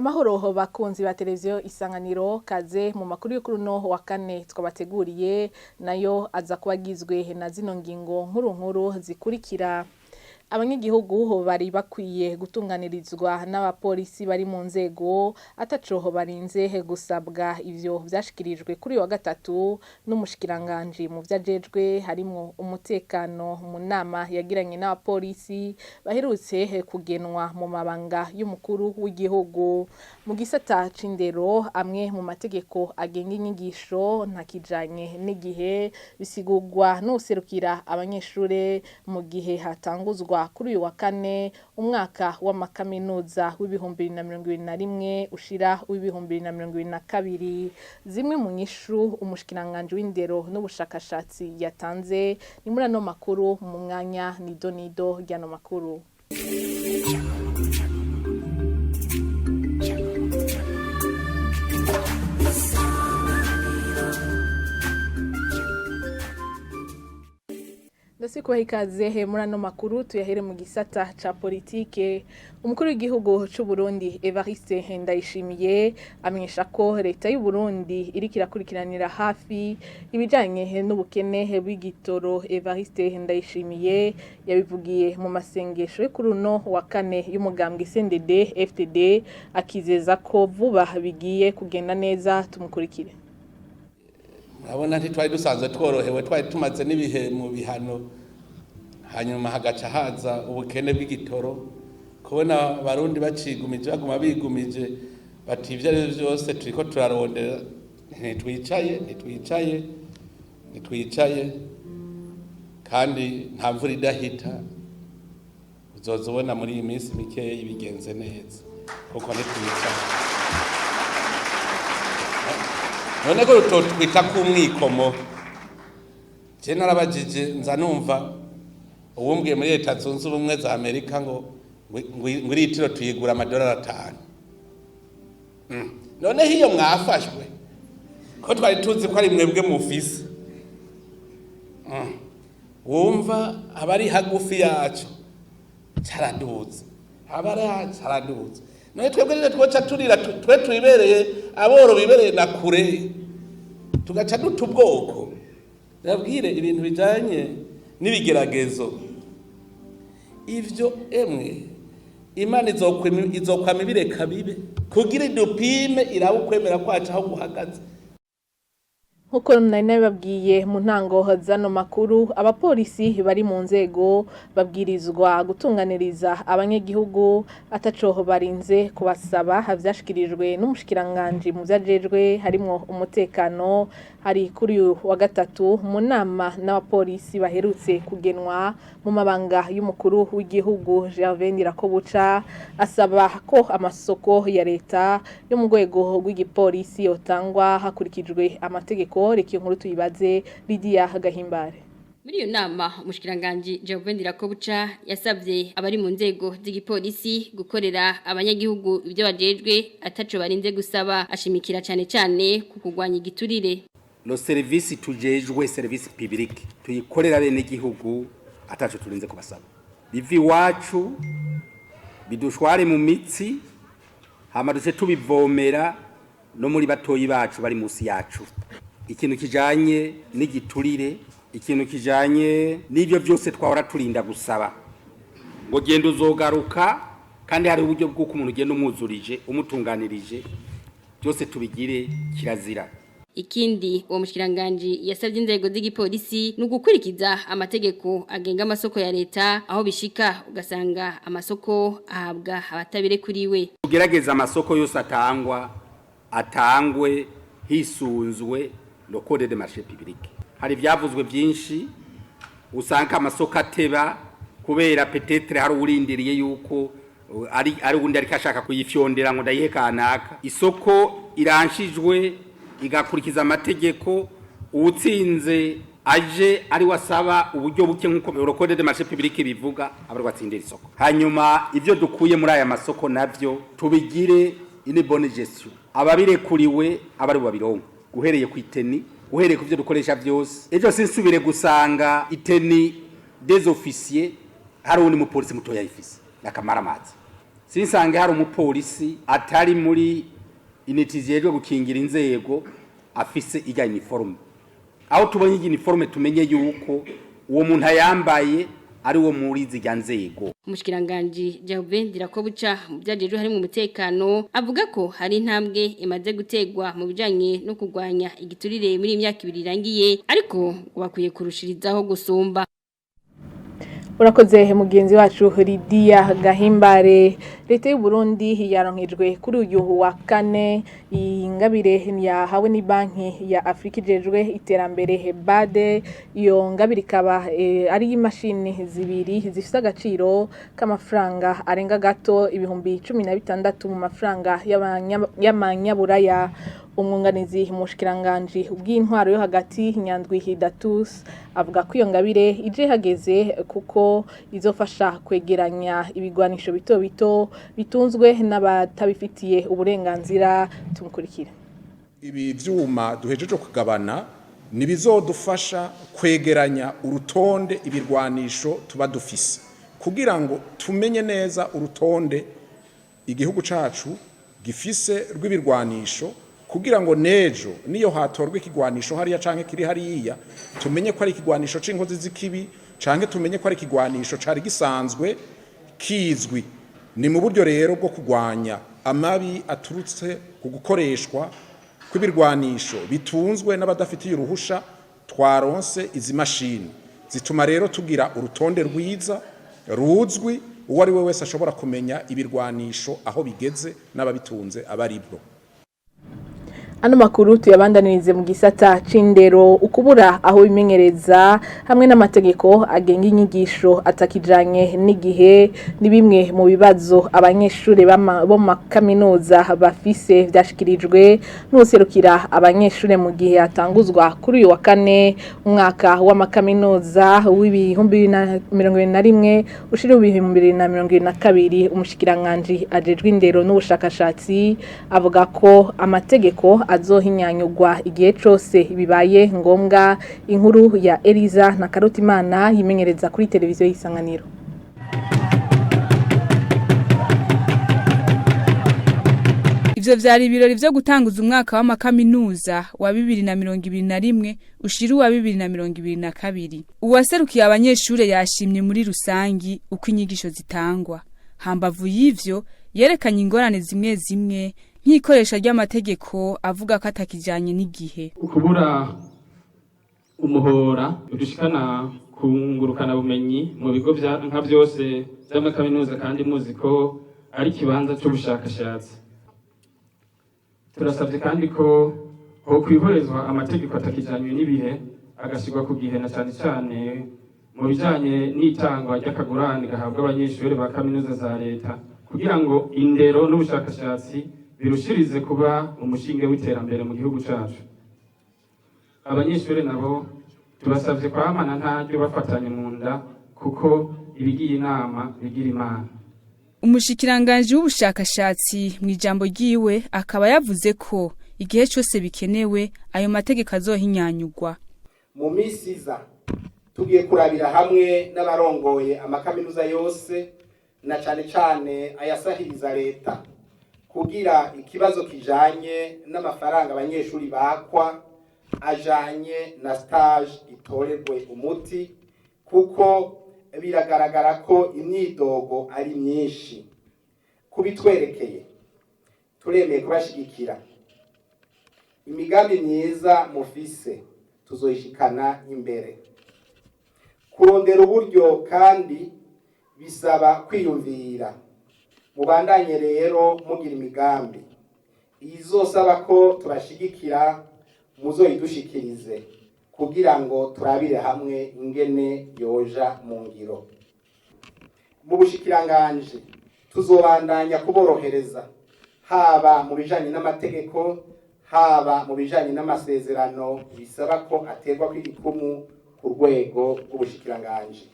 Amahoro bakunzi ba televiziyo Isanganiro, kaze mu makuru y'ukuri uno wa kane twabateguriye, nayo aza kuba agizwe na zino ngingo nkuru nkuru zikurikira. Abanyagihugu bari bakwiye gutunganirizwa n'abapolisi bari mu nzego ataco barinze gusabwa. Ivyo vyashikirijwe kuri uyu wa gatatu n'umushikiranganji mu vyajejwe harimwo umutekano mu nama yagiranye n'abapolisi baherutse kugenwa mu mabanga y'umukuru w'igihugu. Mu gisata c'indero, amwe mu mategeko agenga inyigisho ntakijanye n'igihe, bisigurwa n'uwuserukira abanyeshure mu gihe hatanguzwa kuri uyu wa kane umwaka w'amakaminuza w'2021 ushira w'2022. Zimwe mu nyishu umushikiranganji w'indero n'ubushakashatsi yatanze ni muri ano makuru. Mu mwanya nido nido ry'ano makuru. Ndasi ikaze muri ano makuru, tuyahere mu gisata ca politike. Umukuru w'igihugu c'u Burundi Evariste Ndayishimiye amenyesha ko leta y'u Burundi iriko irakurikiranira hafi ibijanye n'ubukene bw'igitoro. Evariste Ndayishimiye yabivugiye mu masengesho yo kuri uno wa kane y'umugambwe CNDD FDD, akizeza ko vuba bigiye kugenda neza. Tumukurikire. Murabona, ntitwari dusanzwe tworohewe, twari tumaze n'ibihe mu bihano, hanyuma hagaca haza ubukene bw'igitoro. Kubona Abarundi bacigumije, baguma bigumije bati ibyo ari byo byose turiko turarondera, ntitwicaye, ntitwicaye, ntitwicaye, kandi nta mvura idahita. Uzoza ubona muri iyi minsi mikeya bigenze neza, kuko ntitwicaye. None ko rutotwita k'umwikomo? Je narabajije, nza numva uwumbwiye muri Leta Zunze Ubumwe za Amerika ngo iritiro tuyigura amadolari 5. Noneho iyo mwafashwe, ko twari tuzi ko ari mwebwe mufise, wumva abari hagufi yacu caraduze, abari caraduze. None twebwe rero twoca turira, twe twibereye aboro bibereye na kure, tugaca duta ubwoko? Ndabwire, ibintu bijanye n'ibigeragezo ivyo, emwe, Imana izokwama ibireka bibe kugira idupime, irabe ukwemera kwacu aho guhagaze. Nkuko nari nabibabwiye mu ntango zano makuru, abapolisi bari mu nzego babwirizwa gutunganiriza abanyagihugu ataco barinze kubasaba. Vyashikirijwe n'umushikiranganji mu vyajejwe harimwo umutekano, hari kuri uyu wa gatatu mu nama n'abapolisi baherutse kugenwa mu mabanga y'umukuru w'igihugu Gervais Ndirakobuca. Asaba ko amasoko ya leta yo mu rwego rw'igipolisi yotangwa hakurikijwe amategeko. Reka iyo nkuru tuyibaze Lydia Gahimbare. Muri iyo nama, umushikiranganji Gervais Ndirakobuca yasabye abari mu nzego z'igipolisi gukorera abanyagihugu ibyo bajejwe ataco barinze gusaba, ashimikira cane cane ku kurwanya igiturire. Le service tujejwe, service public, tuyikorera bene gihugu ataco turinze kubasaba. Bivi iwacu bidushware mu mitsi, hama duce tubivomera no muri batoyi bacu bari musi yacu. Ikintu kijanye n'igiturire, ikintu kijanye n'ibyo byose twahora turinda gusaba ngo genda uzogaruka, kandi hari uburyo bw'uko umuntu ugenda umwuzurije, umutunganirije, byose tubigire kirazira. Ikindi uwo mushikiranganji yasabye inzego z'igipolisi ni ugukurikiza amategeko agenga amasoko ya leta, aho bishika ugasanga amasoko ahabwa abatabirekuriwe. Tugerageza amasoko yose atangwa atangwe hisunzwe le code de marché public. Hari ibyavuzwe byinshi, usanga amasoko ateba kubera peut-être hari urindiriye yuko ari undi ariko ashaka kuyifyondera ngo ndayihe kanaka. Isoko iranshijwe igakurikiza amategeko, uwutsinze aje ari wasaba uburyo buke nkuko le code de marché public bivuga, aba watsindira isoko. Hanyuma ivyo dukuye muri aya masoko navyo tubigire une bonne gestion, ababirekuriwe abari babironka, guhereye ku iteni, uhereye ku byo dukoresha byose. Ejo sinsubire gusanga itenue des officiers hari uwundi mupolisi mutoya yifise nakamara amazi. Sinsange hari umupolisi atari muri unité zijejwe gukingira inzego afise ijya uniforme. Aho tubonye uniforme, tumenye yuko uwo muntu ayambaye ari wo muri zijya nzego. Umushikiranganji Gervais Ndirakobuca mu vyajejwe hari mu mutekano avuga ko hari intambwe imaze gutegwa mu bijanye no kurwanya igiturire muri imyaka 2 irangiye, ariko ngo bakwiye kurushirizaho gusumba. Urakoze mugenzi wacu Lidia Gahimbare. Leta y'u Burundi yaronkejwe kuri uyu wa kane ingabire yahawe ni banki ya Afrika ijejwe iterambere BAD. Iyo ngabire ikaba ari imashini zibiri zifite agaciro k'amafaranga arenga gato 16,000 mu mafaranga y'amanyaburaya. Umwunganizi mushikiranganje bw'intwaro yo hagati, Nyandwi Hidatus, avuga ko iyo ngabire ije hageze kuko izofasha kwegeranya ibigwanisho bito bito bitunzwe n'abatabifitiye uburenganzira. Tumukurikira. Ibi vyuma duhejeje kugabana nibizodufasha kwegeranya urutonde ibirwanisho tuba dufise, kugira ngo tumenye neza urutonde igihugu cacu gifise rw'ibirwanisho, kugira ngo nejo niyo hatorwa ikigwanisho hariya canke kiri hariya, tumenye ko ari ikigwanisho c'inkozi z'ikibi canke tumenye ko ari ikigwanisho cari gisanzwe kizwi. Ni mu buryo rero bwo kurwanya amabi aturutse ku gukoreshwa kw'ibirwanisho bitunzwe n'abadafitiye uruhusha. Twaronse izi mashini zituma rero tugira urutonde rwiza ruzwi, uwo ari we wese ashobora kumenya ibirwanisho aho bigeze n'ababitunze abaribwo. Ano makuru tuyabandanirize mu gisata c'indero. Ukubura aho bimenyereza hamwe n'amategeko agenga inyigisho atakijanye n'igihe ni bimwe mu bibazo abanyeshuri bo mu makaminuza bafise. Vyashikirijwe n'userukira abanyeshuri mu gihe hatanguzwa kuri uyu wa kane umwaka w'amakaminuza w'2021 ushira 2022. Umushikiranganji ajejwe indero n'ubushakashatsi avuga ko amategeko azohinyanyugwa igihe cose bibaye ngombwa. Inkuru ya Eliza na Karotimana yimenyereza kuri televiziyo y'Isanganiro. Ivyo vyari ibirori vyo gutanguza umwaka w'amakaminuza wa 2021 ushira uwa 2022. Uwaserukiye abanyeshure yashimye muri rusangi uko inyigisho zitangwa. Hambavu y'ivyo, yerekanye ingorane zimwe zimwe nk'ikoresha ry'amategeko avuga ko atakijanye n'igihe. Ukubura umuhora udushikana ku ngurukana bumenyi mu bigo nka vyose vy'amakaminuza, kandi muzi ko ari ikibanza c'ubushakashatsi. Turasabye kandi ko hokwihorezwa amategeko atakijanywe n'ibihe agashirwa ku gihe, na cane cane mu bijanye n'itangwa ry'akagurane gahabwa abanyeshuri ba kaminuza za leta, kugira ngo indero n'ubushakashatsi birushirize kuba umushinge w'iterambere mu gihugu cacu. Abanyeshuri nabo tubasavye kwamana ntaryo bafatanye mu nda, kuko ibigiye inama bigira Imana. Umushikiranganji w'ubushakashatsi mu ijambo ryiwe akaba yavuze ko igihe cose bikenewe ayo mategeko azohinyanyugwa. Mu minsi iza tugiye kurabira hamwe n'abarongoye amakaminuza yose, na cane cane ayasahiriza leta, kugira ikibazo kijanye n'amafaranga abanyeshuri bakwa ajanye na stage itorerwe umuti, kuko biragaragara ko imyidogo ari myinshi. Kubitwerekeye, turemeye kubashigikira. Imigambi myiza mufise tuzoyishikana imbere. Kurondera uburyo kandi bisaba kwiyumvira. Mubandanye rero mugira imigambi izosaba ko tubashigikira, muzoyidushikirize kugira ngo turabire hamwe ingene yoja mu ngiro. Mu bushikiranganje tuzobandanya kuborohereza, haba mu bijanye n'amategeko, haba mu bijanye n'amasezerano bisaba ko aterwa kw'igikumu ku rwego rw'ubushikiranganje.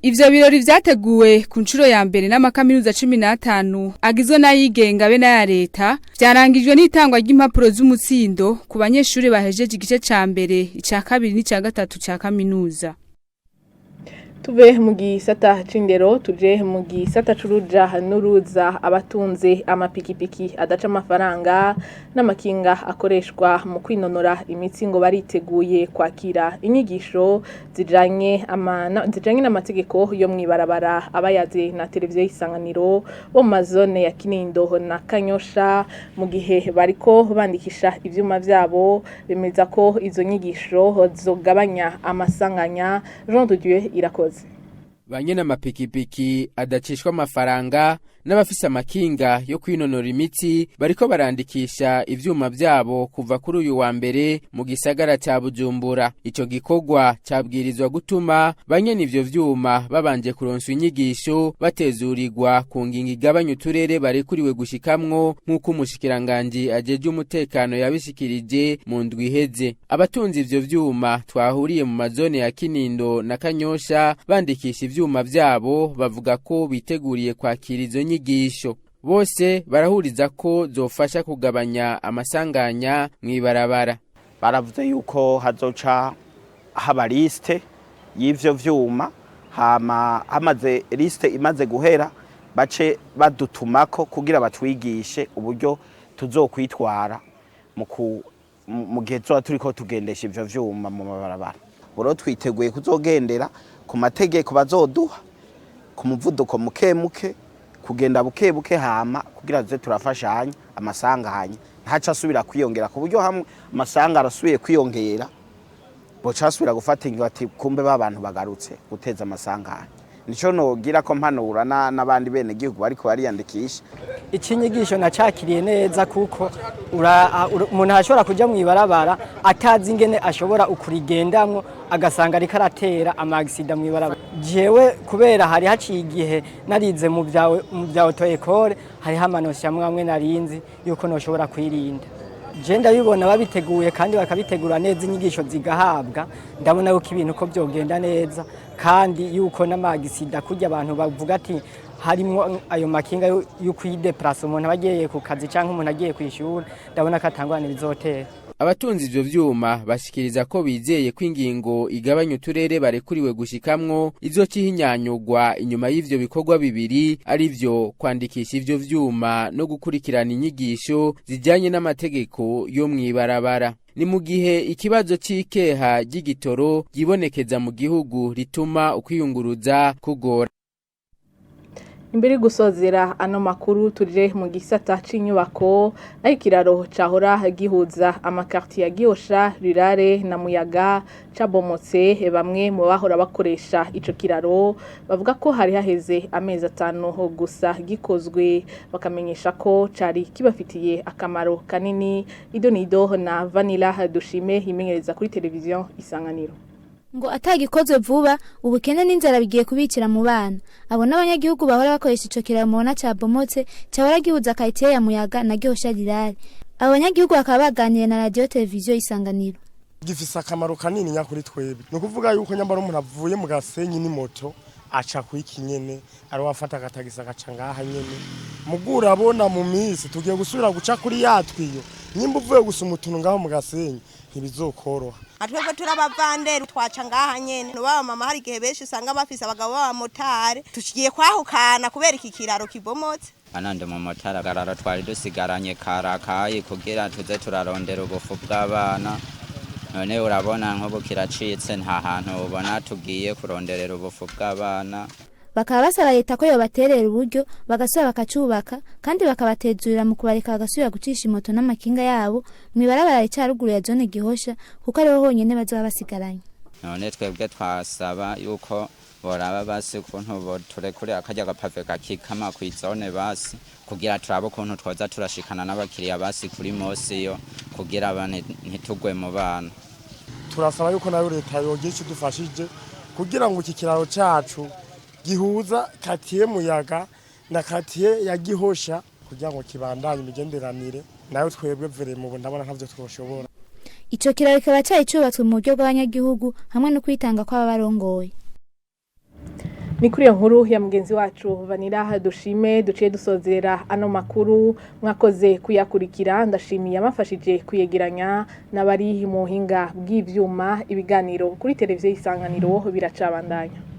Ivyo birori vyateguwe ku nshuro ya mbere n'amakaminuza 15 agizwe n'ayigenga be n'aya leta, vyarangijwe n'itangwa ry'impapuro z'umutsindo ku banyeshuri bahejeje igice ca mbere, ica kabiri n'ica gatatu ca kaminuza. Tuve mu gisata c'indero tuje mu gisata c'uruja n'uruza. Abatunze amapikipiki adaca amafaranga n'amakinga akoreshwa mu kwinonora imitsi ngo bariteguye kwakira inyigisho zijanye n'amategeko yo mw'ibarabara. Abayaze na televiziyo y'Isanganiro bo mu mazone ya Kinindo na Kanyosha mu gihe bariko bandikisha ivyuma vyabo, bemeza ko izo nyigisho zogabanya amasanganya. Jean de Dieu Irakoze. Banyene amapikipiki adacishwa amafaranga n'abafise amakinga yo kwinonora imitsi bariko barandikisha ivyuma vyabo kuva kuri uyu wa mbere mu gisagara ca Bujumbura. Ico gikorwa cabwirizwa gutuma banyene ivyo vyuma babanje kuronswa inyigisho, batezurirwa ku ngingo igabanya uturere barekuriwe gushikamwo, nk'uko umushikiranganji ajejwe umutekano yabishikirije mu ndwi iheze. Abatunze ivyo vyuma twahuriye mu mazone ya Kinindo na Kanyosha bandikisha ivyuma vyabo bavuga ko biteguriye kwakira izo nyigisho. Bose barahuriza ko zofasha kugabanya amasanganya mw'ibarabara. Baravuze yuko hazoca haba liste y'ivyo vyuma, hama hamaze liste imaze guhera bace badutumako kugira batwigishe uburyo tuzokwitwara mu gihe tuzoba turiko tugendesha ivyo vyuma mu mabarabara. Buro twiteguye kuzogendera ku mategeko bazoduha, ku muvuduko muke muke, kugenda buke buke, hama kugira tuze turafashanya, amasanganya ntaca asubira kwiyongera, ku buryo hamwe amasanga arasubiye kwiyongera boca asubira gufata ingingo ati kumbe ba bantu bagarutse guteza amasanganya. Nico nogira ko mpanura n'abandi bene gihugu bariko bariyandikisha. Icinyigisho nacakiriye neza, kuko umuntu ashobora kuja mw'ibarabara atazi ingene ashobora ukurigendamwo, agasanga ariko aratera amagisida mw'ibarabara. Jewe kubera hari haciye igihe narize mu bya auto école, hariho amanosha amwe narinzi yuko noshobora kwirinda. Je ndabibona babiteguye kandi bakabitegura neza, inyigisho zigahabwa, ndabona yuko ibintu ko byogenda neza, kandi yuko n'amagisida kurya abantu bavuga ati harimwo ayo makinga yo kwideplasa, umuntu aba agiye ku kazi cyangwa umuntu agiye kw'ishuri, ndabona ko atangwane bizotera. Abatunze ivyo vyuma bashikiriza ko bizeye ko ingingo igabanya uturere barekuriwe gushikamwo izoca inyuma y'ivyo bikorwa bibiri, ari vyo kwandikisha ivyo vyuma no gukurikirana inyigisho zijanye n'amategeko yo mw'ibarabara. Ni mu gihe ikibazo c'ikeha ry'igitoro ryibonekeza mu gihugu rituma ukwiyunguruza kugora. Imbere gusozera ano makuru, tuje mu gisata c'inyubako, aho ikiraro cahora gihuza amakartier ya Gihosha, Rurare na Muyaga cabomotse. Bamwe mu bahora bakoresha ico kiraro bavuga ko hari haheze amezi 5 gusa gikozwe, bakamenyesha ko cari kibafitiye akamaro kanini. Idonido na Vanilla Dushime imenyereza kuri televiziyo Isanganiro. Ngo atagikozwe vuba, ubukene n'inzara bigiye kubikira mu bana. Abo n'abanyagihugu bahora bakoresha ico kiraro mubona cabomotse, cahora gihuza quartier ya Muyaga na Gihosha Rirare. Abo banyagihugu bakaba baganiriye na radio televiziyo Isanganiro. Gifise akamaro kanini nyakuri twebwe. Ni ukuvuga yuko nyambara umuntu avuye mu Gasenyi n'imoto aca kwiki nyene, ari wafata akatagisa agaca ngaha nyene. Mugu urabona mu minsi tugiye gusubira guca kuri yatwiyo, nyimba uvuye gusuma utuntu ngaho mu Gasenyi ntibizokoroha. Twebwe turabavanderi, twaca ngaha nyene. Baba mama, hari igihe benshi usanga bafise abagabo b'abamotari, tugiye kwahukana kubera iki kiraro kibomotse. Anandi mu motari agararo twari dusigaranye karakayi kugira tuze turarondera ubufu bw'abana. None urabona nk'ubu kiracitse, nta hantu ubona tugiye kuronderera ubufu bw'abana. Bakaba basaba leta ko yobaterera uburyo bagasubira bakacubaka, kandi bakabatezurira mu kubareka bagasubira gucisha imoto n'amakinga yabo mw'ibarabara rica ruguru ya zone Gihosha, kuko ariho honyene bazoba basigaranye. None twebwe twasaba yuko boraba basi ukuntu turekure akarya gapave gakikama kw'izone basi, kugira turabe ukuntu twoza turashikana n'abakiriya basi kuri mosiyo, kugira ntitugwe mu bana. Turasaba yuko nayo leta yogira icyo idufashije kugira ngo iki kiraro cacu gihuza quartier Muyaga na quartier ya Gihosha, kugira ngo kibandanye imigenderanire nayo. Twebwe vraiment ubu ndabona ntavyo twoshobora. Ico kiraro kikaba cari cubatswe mu buryo bw'abanyagihugu hamwe no kwitanga kw'ababarongoye. Ni kuri iyo nkuru ya mugenzi wacu Vanilla Dushime duciye dusozera ano makuru. Mwakoze kuyakurikira. Ndashimiye abafashije kuyegeranya n'abari mu buhinga bw'ivyuma. Ibiganiro kuri televiziyo Isanganiro biracabandanya.